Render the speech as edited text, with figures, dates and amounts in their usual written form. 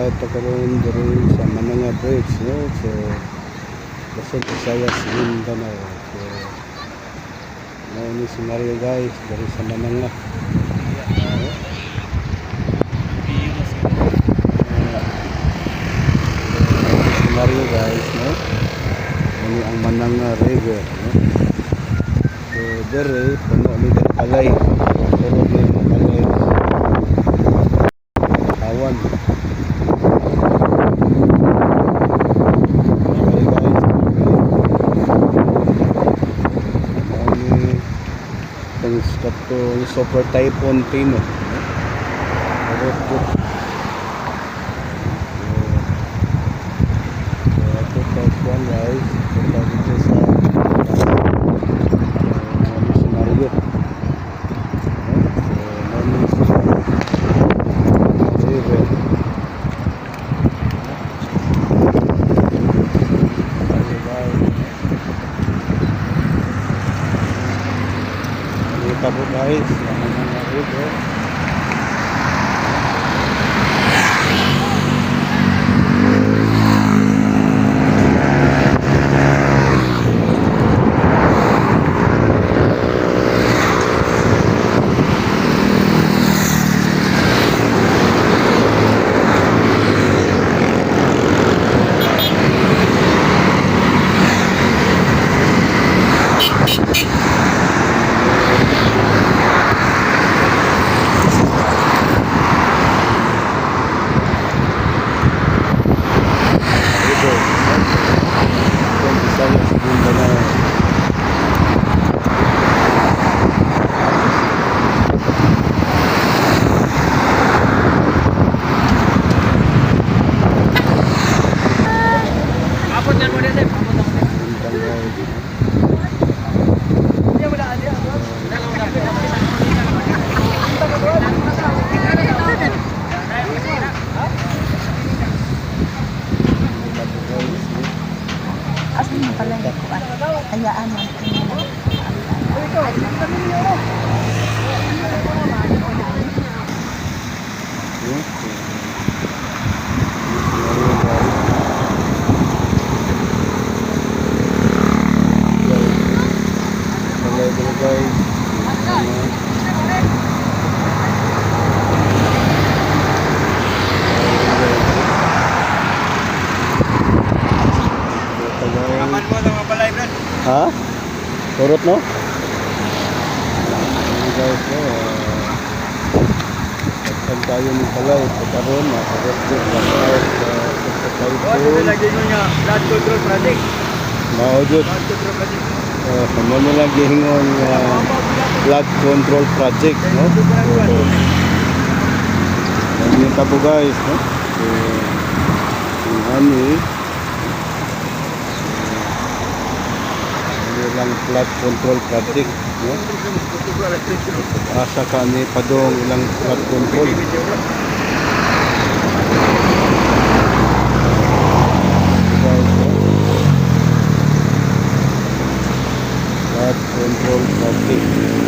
Naa ta karon diri sa Mananga Bridge, no? So Luzon, Visayas, Mindanao. So mao ni scenario, guys, diri sa Mananga. No? Scenario, guys, no? Mao ang Mananga River, no? So diri puno ni diri balay. Puro ni balay. Kawan. Okay, guys. Mao ni itong katong super typhoon Tino, no? Urot jud. So, ato ta kuan, guys. Punta dito sa ano scenario. No? So, mao ni siya. River. Tayo, guys. Kita po, guys, ang mga river. River. Luzon, Visayas, Mindanao. Abot na mo din, abot na mo. Bintang, guys. Hindi mo na adi. Kita po, guys, no? Asa man pala yung kuan? Hayaan man. No? So, yung scenario, guys. Guys, balay dito, guys. Ano? Ayun, guys. Dito, guys. Aman mo sa mga balay, brad. Ha? Turot, no? Ayun, guys, no? Daghan tayo ng balay. Pagkaroon, nakarot din. Blackout sa Super Oh, Typhoon. lagi mo niya flood control project. Mao jud. Flood control project. Mao na lang gihingon nga flood control project, no? So, yan yung tabo, guys, no? So, yung ani, so, ano lang flood control project, no? Asa ka ni padong ilang flood control. Guys, no? Flood control project.